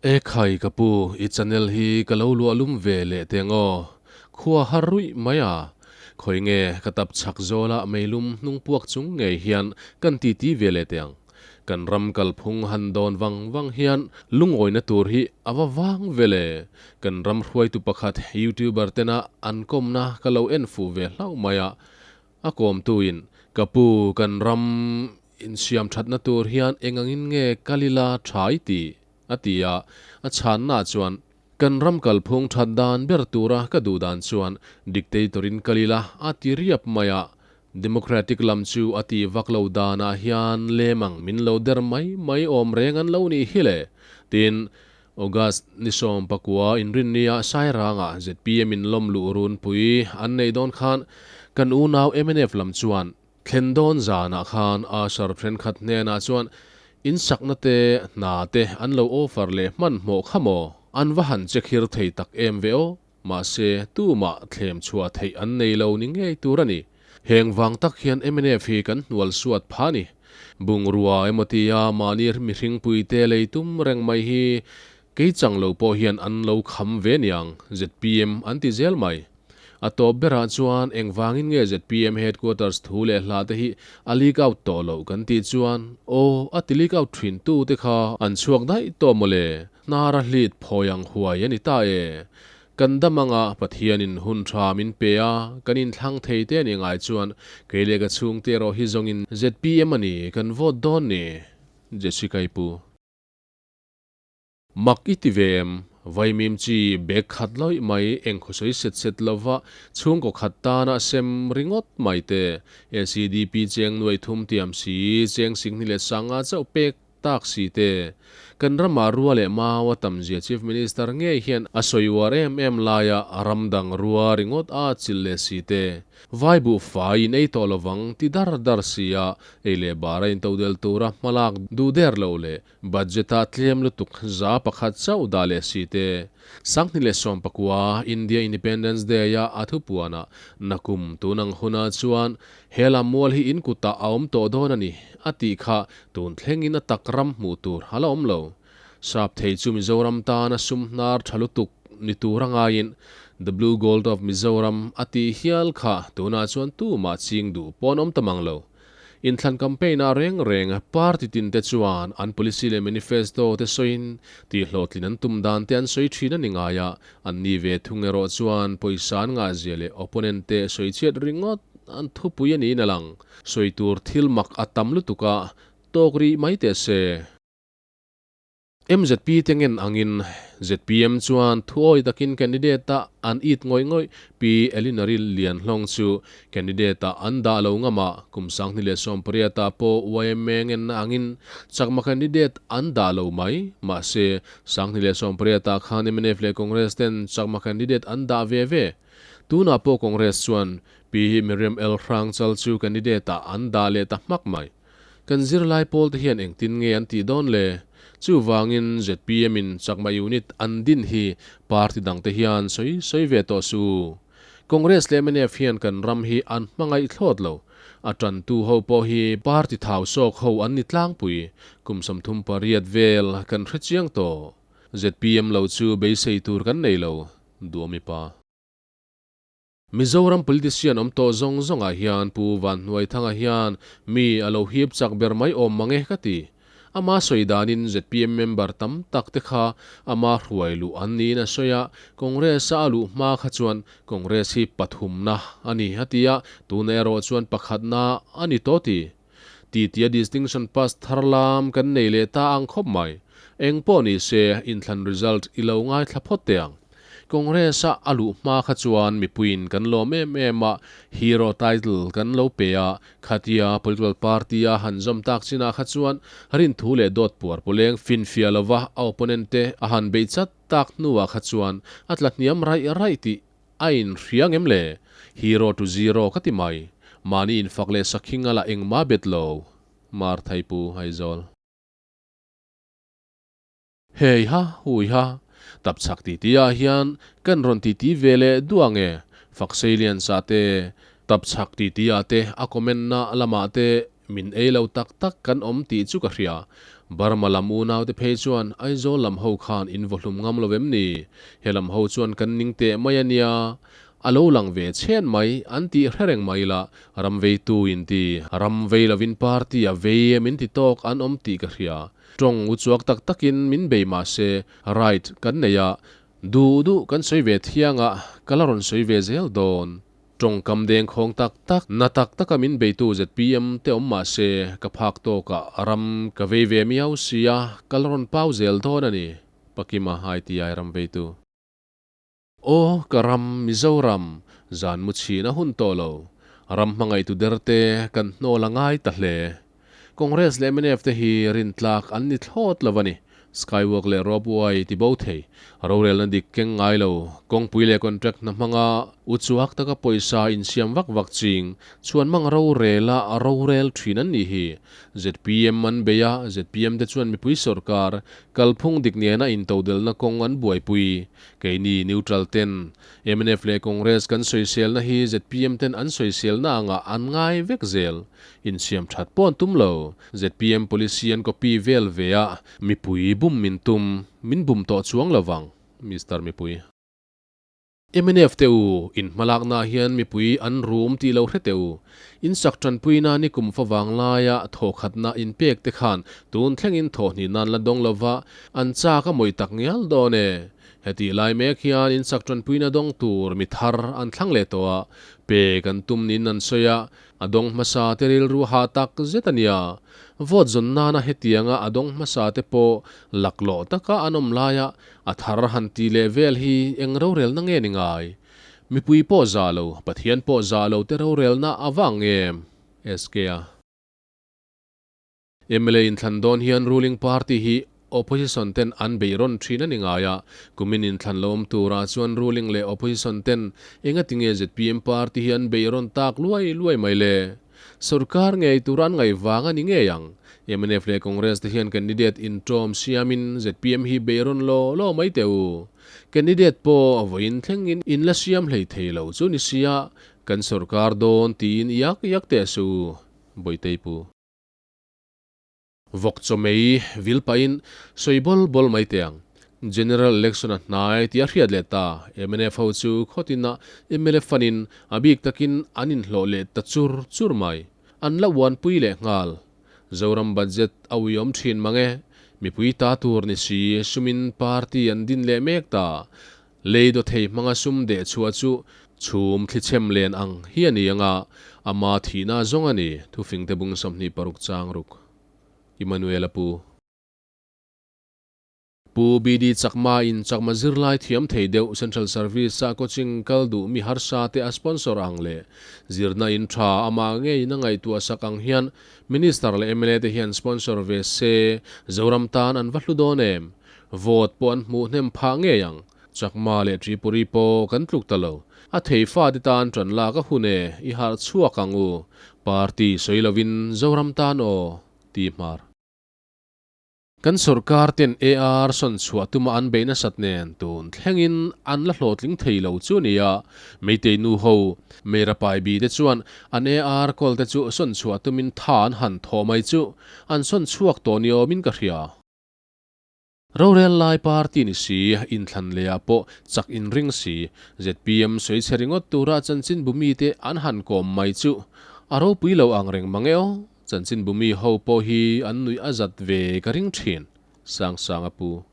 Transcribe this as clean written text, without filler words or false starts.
E khai ka pu, i channel hi ka lo luah lum ve leh teng aw. Khua har ruih mai a. Khawi nge ka tap chhak zawla meilum hnung puak chung ngei hian kan titi ve leh teh ang. Kan ram kalphung han dawn vang vang hian lungawina tur hi a va vang ve le. Kan ram hruaitu pakhat youtuber tena an kawmna ka lo en fuh ve hlauh mai a. A kawmtuin, Ka pu, kan ram insiam thatna tur hian eng angin nge kal ila tha i ti? a ti a. A chhanna chuan, Kan ram kalphung that dan ber tura ka duh dan chuan dictator-in kal ila a ti riap mai a. Democratic lam chu a ti vak lo danah hian lemang min lo der mai mai awm reng an lo nih hi le. Tin, August ni 19 inrinnia Sairanga zpm in lawm luh runpui an neih dawn khan kan unau mnf lam chuan thlen dawn zanah khan Usher thenkhat hnenah chuan in sakna te hna te an lo offer leh hmanhmawh kha maw? An va han che khir thei tak em ve aw? Mahse tumah thlem chhuah theih an nei lo ni ngei tur a ni. Heng vang tak hian mnf hi kan hnual suat pha ni. Bungrua emaw tia mahni mihringpuite lei tum reng mai hi kei chang lo pawh hian an lo kham ve niang, zpm an ti zel mai. A tawp berah chuan engvangin nge zpm headquarters thu leh hla te hi a leak out tawh loh kan tih chuan aw a ti leak out thin tu te kha an chhuak daih tawh mawle, hnara hlit phawi ang huai a ni ta e. Kan dam anga Pathianin hun tha min pe a, kan inthlang thei te a nih ngai chuan kei leh ka chhungte erawh hi zawngin zpm a ni kan vote dawn ni? Jessica i pu. Mak i ti ve em? Vaimim chi bag khat lawih mai eng khawsawi set set lova chhungkaw khat tana sem ringawt mai te, ACDP cheng nuai thum tiam si cheng singhni leh sanga chauh pek Tak si te. Kan ramah rua leh mau a tam zia Chief Minister ngei hian a sawi uar em em laia ram dang rua ringawt a chilh leh si te. Vai buh fai in ei tawh lovang ti dar dar si a, ei leh bar a intodel tura hmalak duh der loh leh budget ah tlem lutuk 1% chauh dah leh si te. 2019 India Independence Day a a thupuanah nakum tunang hunah chuan He lam mual hi in kutah a awm tawh dawn a ni, a tih kha tun thlengin a tak ram hmuh tur a la awm lo. Sap thei chu Mizoram tana sum hnar tha lutuk ni tur a ngaiin The Blue Gold of Mizoram a tih hial kha tunah chuan tumah ching duh pawh an awm ta mang lo. Inthlan campaign-ah reng reng party tin te chuan an policy leh manifesto te sawiin tihhlawhtlin an tum dan te an sawi thin a ni ngai a, an ni ve thung erawh chuan pawisa an ngahzia leh opponent te sawi chhiat ringawt An thupui a niin a lang. Sawi tur thil mak a tam lutuk a, tawk rih mai teh se. MZP te ngen angin zpm chuan thuawi takin candidate-a an it ngawih ngawih Pi Elinary Lianhlawng chu candidate-a an dah lo ngam a, kum 2018 ah pawh yma ngenna angin chakma candidate an dah lo mai. Mahse, 2018 ah khan mnf leh Congress ten chakma candidate an dah ve ve. Tunah pawh Congress chuan Pi Miriam L. Hrangchal chu candidate ah an dah leh ta hmak mai. Kan zirlai pawl te hian engtin nge an tih dawn le? Chuvangin zpm in Chakma unit an din hi party dang te hian sawi sawi ve tawh su. Congress leh mnf hian kan ram hi an hmangaih thlawt lo. A tantu ho pawh hi party thau sawk ho an ni tlangpui. Kum 38 vel kan hrechiang tawh. Zpm lo chu beisei tur kan nei lo. Duami pa. Mizoram politician awm tawh zawng zawngah hian Pu Vanhnuaithanga hian mi a lo hip chak ber mai awm mang e ka ti. Ama sawi danin zpm member tam tak te kha ama hruai luh an niin a sawi a, Congress-a a luh hma kha chuan Congress hi pathumna a ni a ti a, tuna erawh chuan pakhatna a ni tawh ti. Titia distinction pass thar lam kan nei leh ta ang khawp mai. Eng pawh ni se, inthlan result i lo ngaithla phawt teh ang. Congress-a a luh hma kha chuan mipuiin kan lawm em em a, hero title kan lo pe a, khatia political party-a han zawm tak chinah kha chuan rinthu leh dawt puar pawleng finfiah lova a opponent te a han beih chat tak hnuah kha chuan a tla hniam raih raih tih A inhria ngem le? Hero to zero ka ti mai. Mahni infak leh sakhing a la engmah bet lo. Mar Thaipu, Aizawl. Hei ha, hui ha. Tapchhak titi ah hian kan rawn titi ve leh duah nge? Fakseilian sa te, tapchhak titi ah te a comment na lamah te min ei lo tak tak kan awm tih chu ka hria. Burma lam unaute phei chuan Aizawl lam ho khan in vaw hlum ngam lo em ni? He lam ho chuan kan ning teh mai a nia. A lo lang ve chhen mai an tih hre reng mai la, ram veitu in ti, ram vei lovin party a vei e min ti tawk an awm tih ka hria. Tawng uchuak tak takin min bei mah se right kan nei a, duh duh kan sawi ve thiang a, ka la rawn sawi ve zel dawn. Tawngkam dengkhawng tak tak, na tak taka min beitu zpm te awm mah se ka phak tawkah ram ka vei ve miau sia, ka la rawn pau zel dawn a ni, Pakima ITI ram veitu. Aw ka ram Mizoram, zan mu chhin a hun tawh lo. Ram hmangaihtu der te kan hnawl a ngai ta hle. Congress leh mnf te hi rintlak an ni thlawt lo a ni. Skywalk leh ropeway ti bo thei. Rorelna dik keng ngai lo. Kawngpui leh contract hna hmanga uchuak taka pawisa insiam vak vak ching chuan mang rorela rorel thin an nih hi. Zpm an bei a, zpm te chuan mipui sawrkar kalphung dik nena intodelhna kawng an buaipui. Keini neutral ten mnf leh Congress kan sawiselna hi zpm ten an sawiselna angah an ngai vek zel. Insiam that pawh an tum lo. Zpm policy an copy vel ve a, mipui bum min tum, min bum tawh chuang lo vang, Mister Mipui. Mnf te u, in hmalaknaah hian mipui an rum tih lo hre teh u. In sak tanpuina ni kum fa vang laia thawkhatna in pek te khan tun thlengin thawhhnih nan la dawng lova, an chak a mawih tak ngial dawn e. Hetih lai mek hian in sak tanpuina dawng tur mi thar an thlang leh tawh a, pek an tum niin an sawi a, A dawng hmasa te rilru hah tak zet a nia. Vote zawn nana hetianga a dawng hmasa te pawh laklawh taka an awm laia a thar han ti leh vel hi eng rorelna nge ni ngai? Mipui pawh zah lo, Pathian pawh zah lo te rorelna a vang em? SK a. Mla inthlan dawn hian ruling party hi opposition ten an beih rawn thin a ni ngai a, kumin inthlan lo awm turah chuan ruling leh opposition ten engatinge zpm party hi an beih rawn tak luai luai mai le? Sorkar ngei tura an ngaih vang a ni ngei ang. Mnf leh Congress te hian candidate intawm siamin zpm hi beih rawn law law mai teh u. Candidate pawh vawiin thlengin in la siam hlei thei lo chu ni sia, kan sorkar dawn tiin iak iak teh suh u, Bawitei pu. Vawk chaw mei vil pahin sawi bawl bawl mai teh ang. General Election a hnai tih a hriat leh ta. Mnf ho chu khawtinah mla fanin a bik takin an inhlawh leh ta chur chur mai. An la uanpui leh nghal. Zoram budget a uiawm thin mang e. Mipui ta tur ni si sumin party an din leh mek ta. Lei dawthei hmanga sum deh chhuah chu chhum thlichhem len ang hi a ni ang a, ama thihna zawng a ni, thufingte bung 26 chang ruk. Immanuel a pu. Pu BD Chakma in Chakma zirlai thiam thei deuh Central Service a coaching kal duh mi harsa te a sponsor ang leh zirna in tha amah ngeiin a ngaihtuah sak ang hian Minister leh mla te hian sponsor ve se Zoram tan an va hlu dawn em? Vote pawh an hmuh hnem phah ngei ang. Chakma leh Tripuri pawh kan tluk ta lo. A thei fate tan ṭan lak a hun e, i harh chhuak ang u. Party sawi lovin Zoram tan aw, ti hmar. Kan sorkar ten AR sawn chhuah tuma an beih nasat nen tun thlengin an la hlawhtling thei lo chu nia. Meitei nu ho, Meira Pai Bi te chuan an AR kawl te chu sawn chhuah tumin tha an han thawh mai chu an sawn chhuak tawh ni awmin ka hria. Rorel lai party ni si, inthlan leh ah pawh chak inring si, zpm sawi chhe ringawt tura chanchinbu mite an han kawm mai chu a ropui lo ang reng mang e aw, chanchinbu mi ho pawh hi an nuih a zat ve ka ring thin, Sangsanga pu.